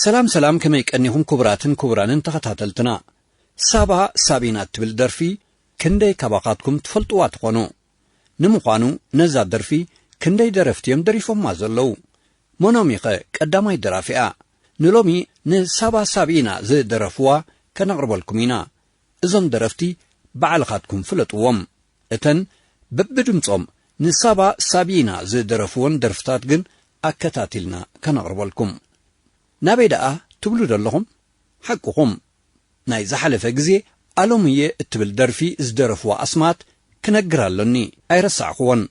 ሰላም ሰላም፣ ከመይ ቀኒኹም ክቡራትን ክቡራንን ተኸታተልትና? ሳባ ሳቢና እትብል ደርፊ ክንደይ ካባኻትኩም ትፈልጥዋ ትኾኑ? ንምዃኑ ነዛ ደርፊ ክንደይ ደረፍቲ እዮም ደሪፎማ ዘለዉ? መኖም ኢኸ ቀዳማይ ደራፊኣ? ንሎሚ ንሳባ ሳቢና ዝደረፍዋ ከነቕርበልኩም ኢና። እዞም ደረፍቲ ባዕልኻትኩም ፍለጥዎም። እተን በብድምጾም ንሳባ ሳቢና ዝደረፍወን ደርፍታት ግን ኣከታቲልና ከነቕርበልኩም። ናበይ ደኣ ትብሉ ደለኹም? ሓቅኹም። ናይ ዝሓለፈ ግዜ ኣሎምየ እትብል ደርፊ ዝደረፍዋ ኣስማት ክነግር ኣሎኒ፣ ኣይረሳዕኽዎን።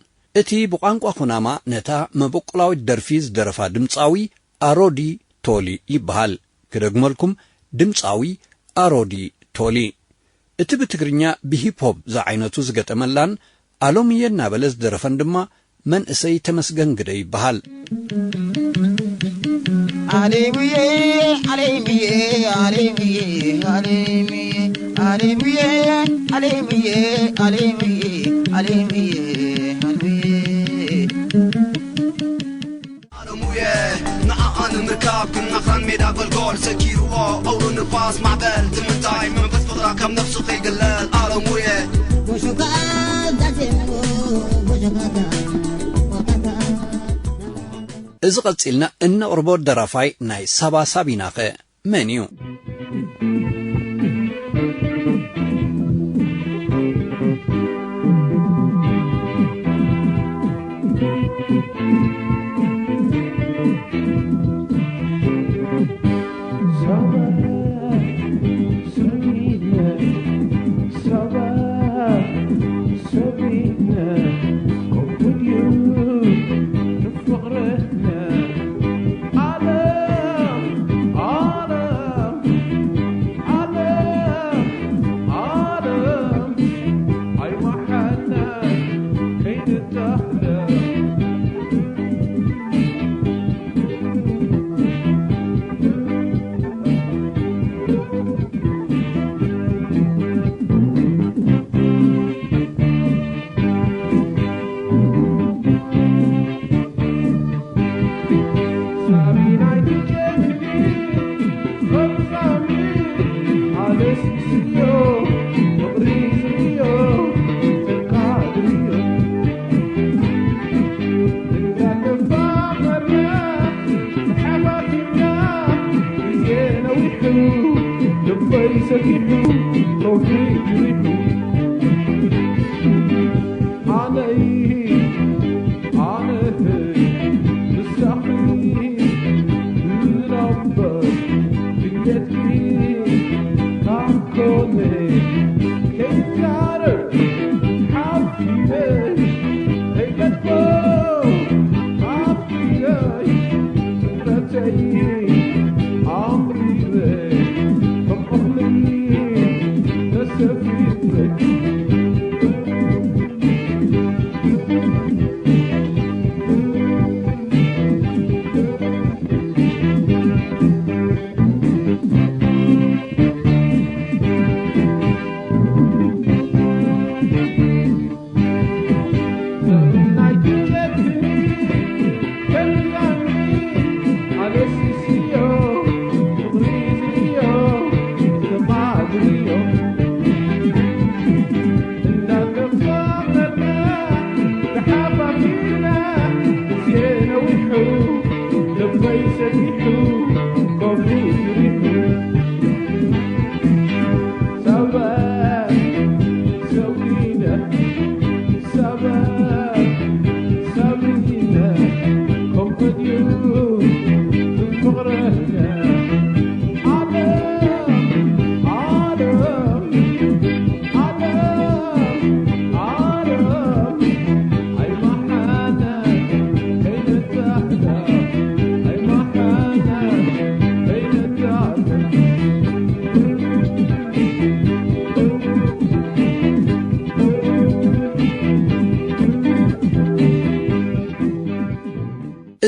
እቲ ብቋንቋ ኩናማ ነታ መበቆላዊት ደርፊ ዝደረፋ ድምጻዊ ኣሮዲ ቶሊ ይበሃል። ክደግመልኩም፣ ድምጻዊ ኣሮዲ ቶሊ። እቲ ብትግርኛ ብሂፕ ሆፕ ዝዓይነቱ ዝገጠመላን ኣሎምየ እናበለ ዝደረፈን ድማ መንእሰይ ተመስገን ግደ ይበሃል። ኣሌምየ፣ ኣሌምየ፣ ኣሌምየ፣ ኣሌምየ፣ ኣሌምየ፣ ኣሌምየ፣ ኣሌምየ፣ ኣሌምየ፣ ኣሌምየ። ኣለሙየ፣ ንዓኣ ንምርካብ ክናኸን ሜዳ ጎልጎል ሰኪርዎ፣ ቐውሪ ንፋስ ማዕበል ትምታይ፣ መንፈስ ፍቕራ ካብ ነፍሱ ከይግለል። ኣለሙየ። እዚ ቐጺልና እነቕርቦ ደራፋይ ናይ ሳባ ሳቢናኸ መን እዩ?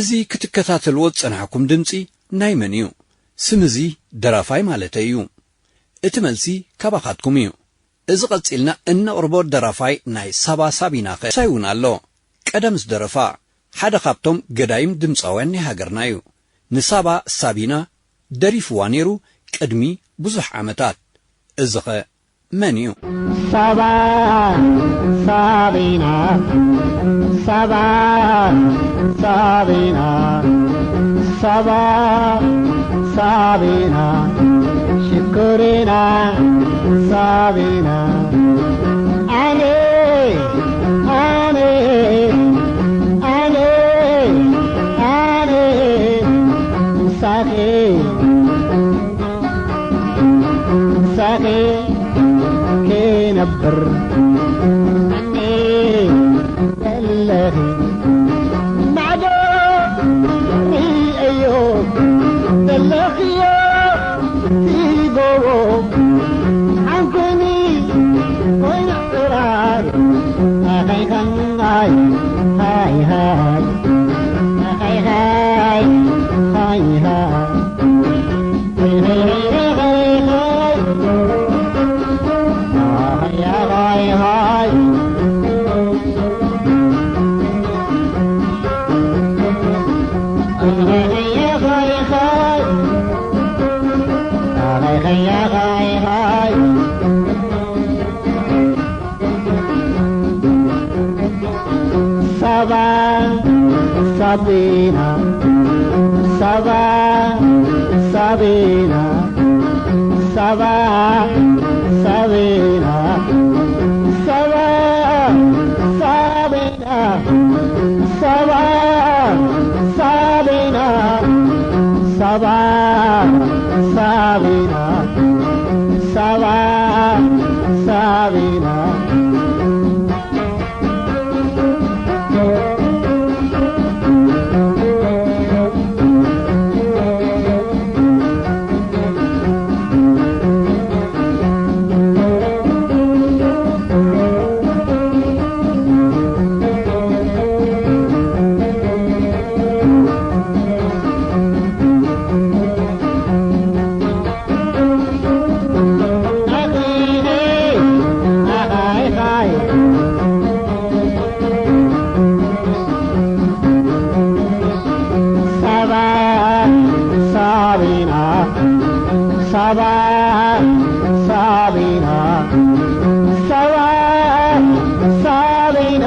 እዚ ክትከታተልዎ ዝጸናሕኩም ድምጺ ናይ መን እዩ? ስም እዚ ደራፋይ ማለተይ እዩ። እቲ መልሲ ካባኻትኩም እዩ። እዚ ቀጺልና እነቕርቦ ደራፋይ ናይ ሳባ ሳቢና ኸ እንታይ እውን ኣሎ? ቀደም ዝደረፋ ሓደ ካብቶም ገዳይም ድምጻውያን ናይ ሃገርና እዩ። ንሳባ ሳቢና ደሪፍዋ ነይሩ ቅድሚ ብዙሕ ዓመታት። እዚ ኸ መን እዩ? ሳባ ሳቢና፣ ሳባ ሳቢና፣ ሳባ ሳቢና፣ ሽኮሪና ሳቢና። ኣነ፣ ኣነ፣ ኣነ፣ ኣነ፣ ምሳኺ ምሳኺ ክነብር። ኣነ ዘለኺ ማዕዶ ርእየዮ ዘለኽዮ እቲ ጎቦ ሓንኩኒ ኮይና ጽራር። ሃይ ሃይ ሃይ ሃይ ሃይ ሃይ ሃይ ሃይ ሃይ ሃይ። ሳባ ሳቢና፣ ሳባ ሳቢና፣ ሳባ ሳቢና፣ ሳባ ሳቢና፣ ሳባ ሳቢና፣ ሳባ ሳቢና፣ ሳባ ሳቢና። ሳባ ሳቢና፣ ሳባ ሳቢና፣ ሳባ ሳቢና፣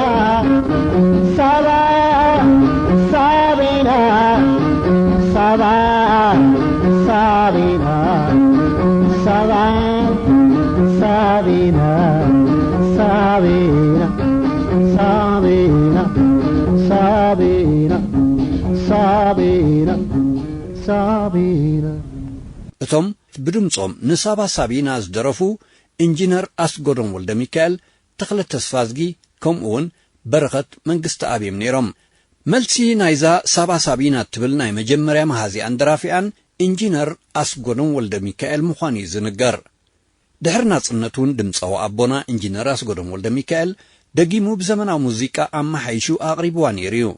ሳባ ሳቢና፣ ሳባ ሳቢና፣ ሳባ ሳቢና፣ ሳቢና፣ ሳቢና፣ ሳቢና፣ ሳቢና፣ ሳቢና። እቶም ብድምጾም ንሳባ ሳቢና ዝደረፉ ኢንጂነር ኣስጎዶም ወልደ ሚካኤል፣ ተኽለ ተስፋዝጊ፣ ከምኡ እውን በረኸት መንግስተኣብ እዮም ነይሮም። መልሲ ናይዛ ሳባ ሳቢና እትብል ናይ መጀመርያ መሃዚኣን ደራፊኣን ኢንጂነር ኣስጎዶም ወልደ ሚካኤል ምዃኑ እዩ ዝንገር። ድሕሪ ናጽነት እውን ድምጻዊ ኣቦና ኢንጂነር ኣስጎዶም ወልደ ሚካኤል ደጊሙ ብዘመናዊ ሙዚቃ ኣመሓይሹ ኣቕሪብዋ ነይሩ እዩ።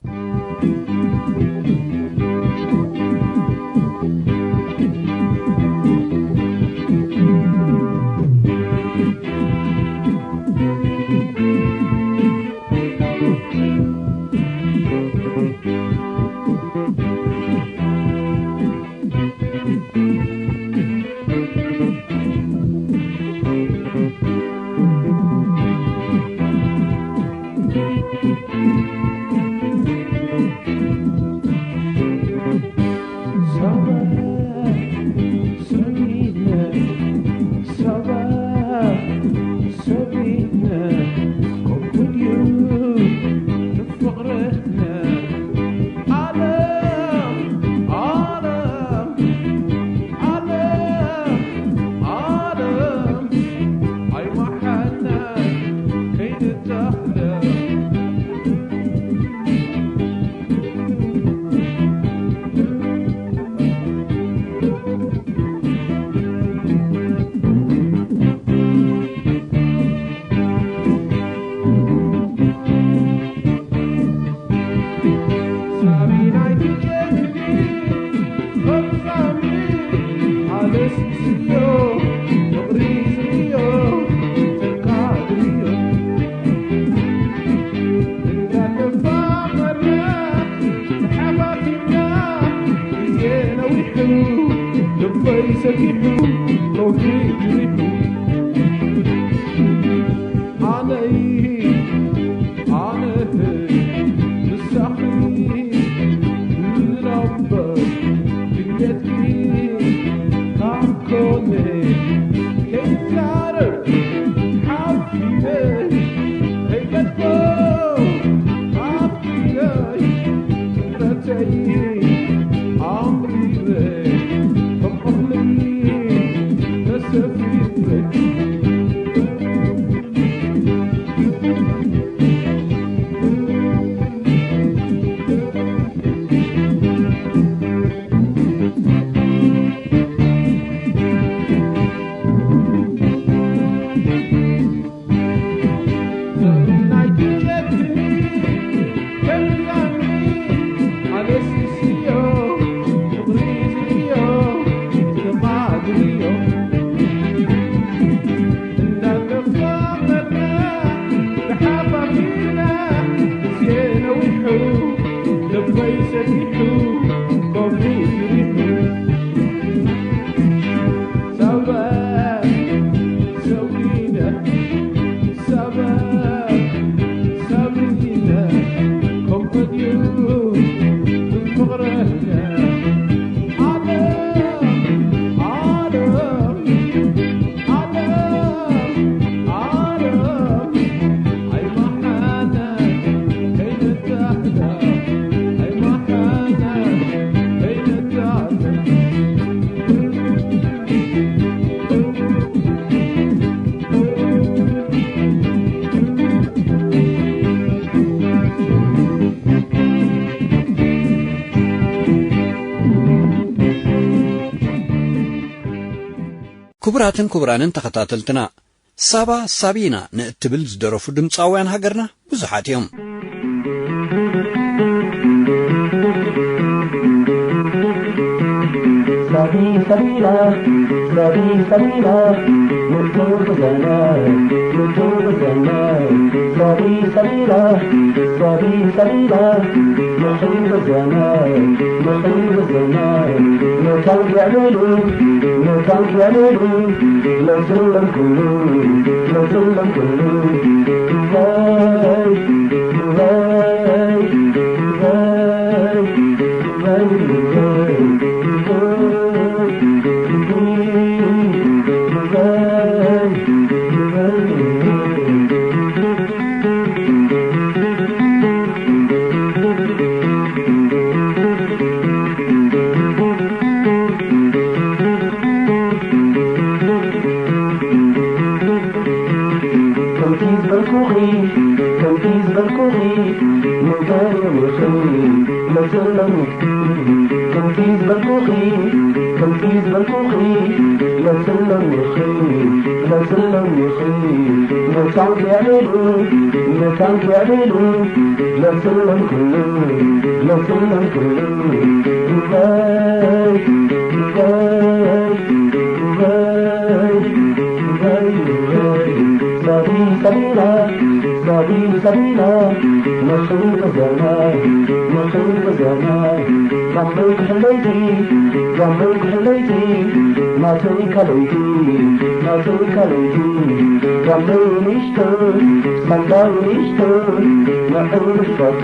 ክቡራትን ክቡራንን ተኸታተልትና፣ ሳባ ሳቢና ንእትብል ዝደረፉ ድምፃውያን ሃገርና ብዙሓት እዮም። ሳቢ ሳቢና፣ ሳቢ ሳቢና፣ ንእትብል ዘና፣ ንእትብል ዘና፣ ሳቢ ሳቢና፣ ሳቢ ሳቢና፣ ንእትብል ዘና፣ ንእትብል ዘና፣ መታን ቢዕብሉ፣ መታን ቢዕብሉ፣ ለዝለም ኩሉ፣ ለዝለም ኩሉ፣ ዱባይ፣ ዱባይ፣ ዱባይ፣ ዱባይ፣ ዱባይ፣ ዱባይ፣ ዱባይ፣ ዱባይ። ከምቲ ዝበልኩኺ፣ ከምቲ ዝበልኩኺ፣ ንገርዮም ኢኺ፣ መሰሎም ኢኺ። ከምቲ ዝበልኩኺ፣ ከምቲ ዝበልኩኺ፣ መሰሎም ኢኺ፣ መሰሎም ኢኺ። መታን ቢዕብሉ፣ መታን ቢዕብሉ፣ ለዝለም ኩሉ፣ ለዝለም ኩሉ። ዱባይ፣ ዱባይ፣ ዱባይ፣ ዱባይ፣ ዱባይ። ሳቢ ሳቢና፣ ሳቢ ሳቢና፣ መኽሪ በዘና፣ መኽሪ በዘና። ጋመይ ክሕለይቲ፣ ጋመይ ክሕለይቲ፣ ናተይ ካለይቲ፣ ናተይ ካለይቲ። ጋመይ ንእሽቶ፣ ሳንዳይ ንእሽቶ፣ ንዕኡ ንፈቱ፣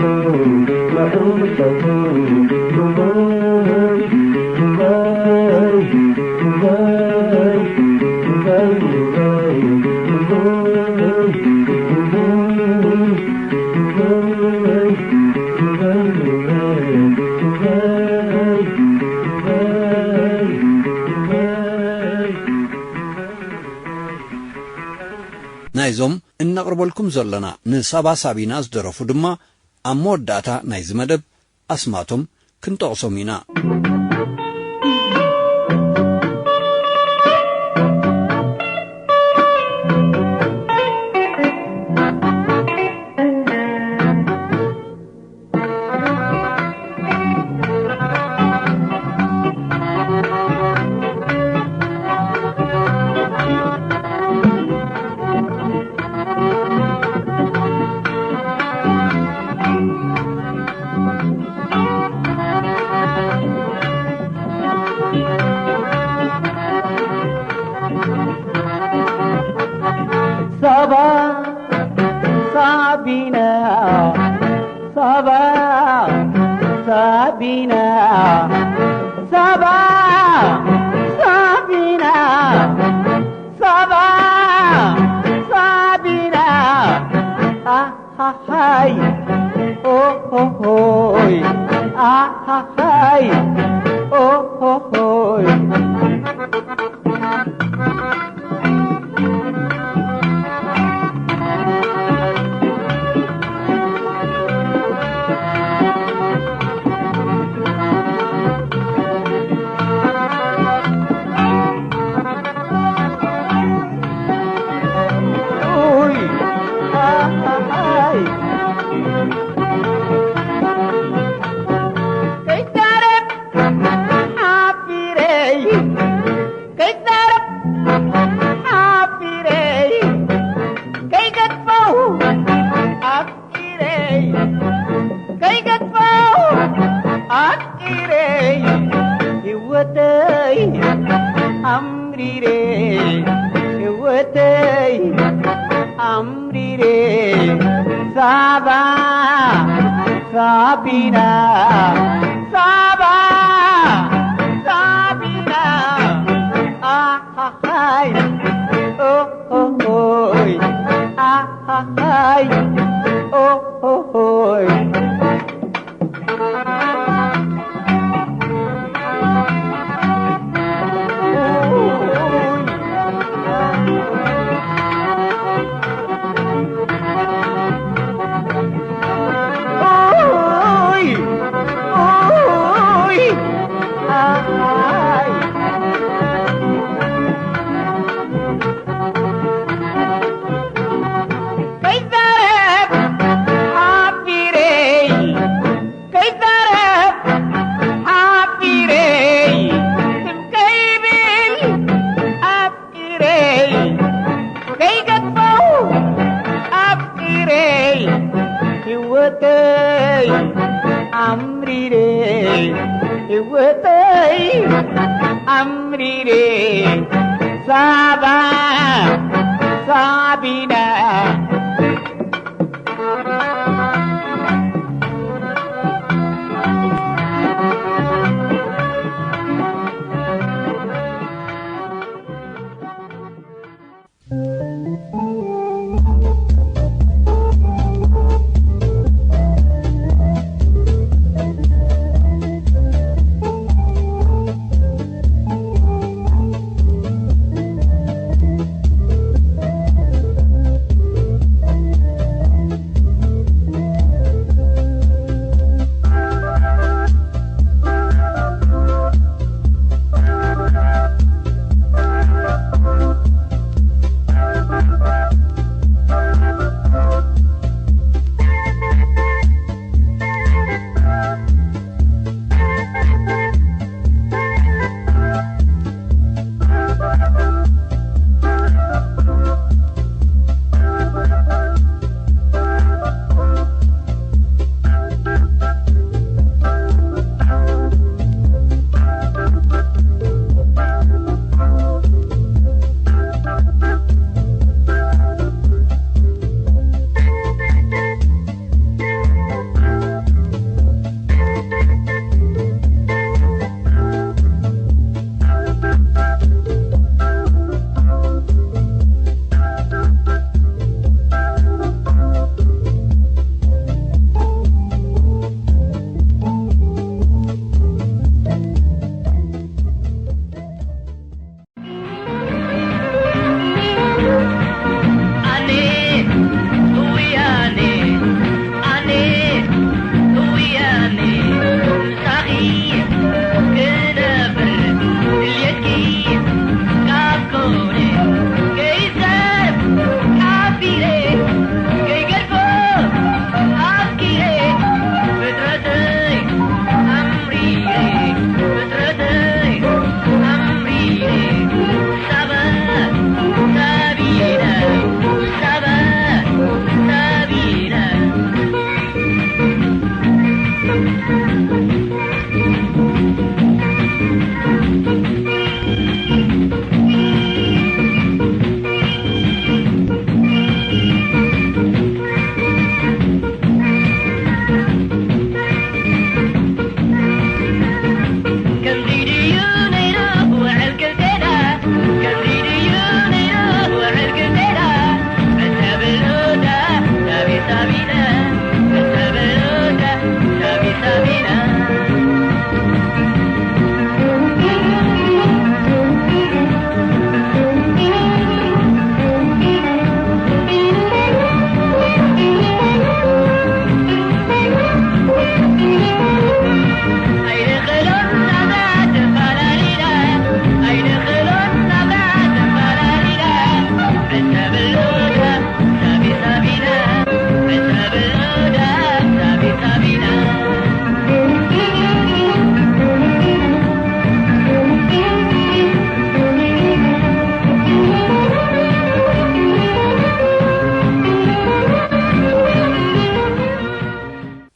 ንዕኡ ንፈቱ። ዱባይ፣ ዱባይ፣ ዱባይ፣ ዱባይ፣ ዱባይ፣ ዱባይ፣ ዱባይ። ናይዞም እነቕርበልኩም ዘለና ንሳባ ሳቢና ዝደረፉ ድማ ኣብ መወዳእታ ናይዚ መደብ ኣስማቶም ክንጠቕሶም ኢና። ሳባ ሳቢና፣ ሳባ ሳቢና፣ ሳባ ሳቢና፣ ሳባ ሳቢ ሃሃይ ኦሆሆይ፣ ኣሃሃይ ኦሆሆይ። ኡይ፣ ኣሃሃይ። ከይዛረብ ሓፊረይ፣ ከይዛረብ ሓፊረይ፣ ከይገድፈው ኣፍቂረይ፣ ከይገድፈው ኣፍቂረይ፣ ህይወተይ ኣምሪረ፣ ህይወተይ ኣምሪረ፣ ሳባ ሳቢና፣ ሳባ ሳቢና፣ ኣሃሃይ ኦሆሆይ፣ ኣሃሃይ ኦሆሆይ። ኦይ፣ ኦይ፣ ኣይ። ከይዛረብ ሓፊረይ፣ ከይዛረብ ሓፊረይ፣ ትም ከይብል ኣፍቂረይ፣ ከይገድፈው ኣፍቂረይ፣ ህይወተይ ኣምሪረ፣ ህይወተይ ኣምሪረ፣ ሳባ ሳቢና።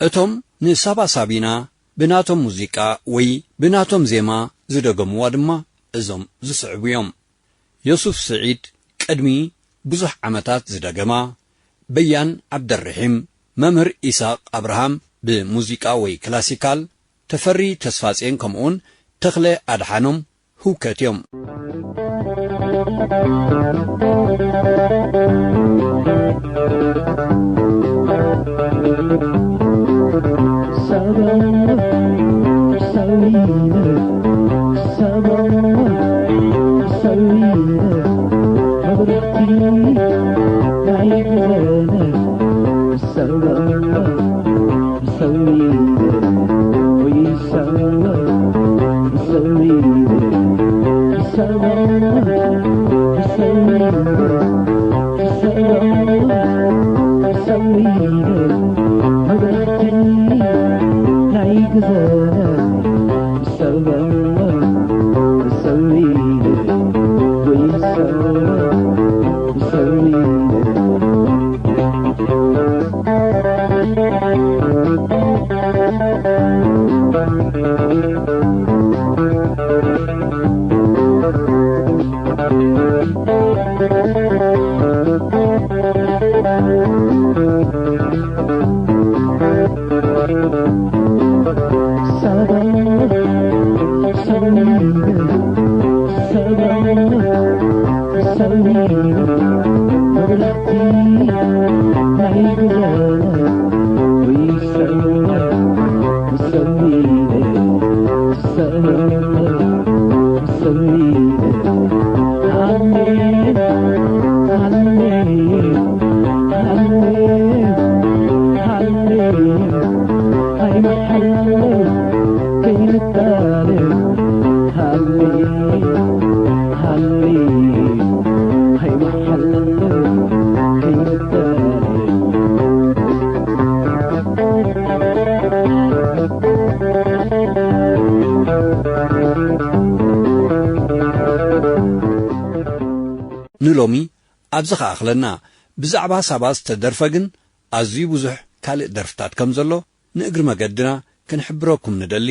እቶም ንሳባ ሳቢና ብናቶም ሙዚቃ ወይ ብናቶም ዜማ ዝደገምዋ ድማ እዞም ዝስዕቡ እዮም። ዮሱፍ ስዒድ ቅድሚ ብዙሕ ዓመታት ዝደገማ፣ በያን ዓብደርሒም፣ መምህር ኢሳቕ ኣብርሃም ብሙዚቃ ወይ ክላሲካል፣ ተፈሪ ተስፋጼን ከምኡውን ተኽለ ኣድሓኖም ህውከት እዮም። ንሎሚ ኣብዚ ከኣኽለና። ብዛዕባ ሳባ ዝተደርፈ ግን ኣዝዩ ብዙሕ ካልእ ደርፍታት ከም ዘሎ ንእግሪ መገድና ክንሕብረኩም ንደሊ።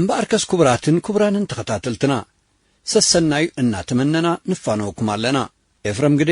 እምበኣርከስ ክቡራትን ክቡራንን ተኸታተልትና፣ ሰሰናዩ እናተመነና ንፋነወኩም ኣለና። ኤፍረም ግደ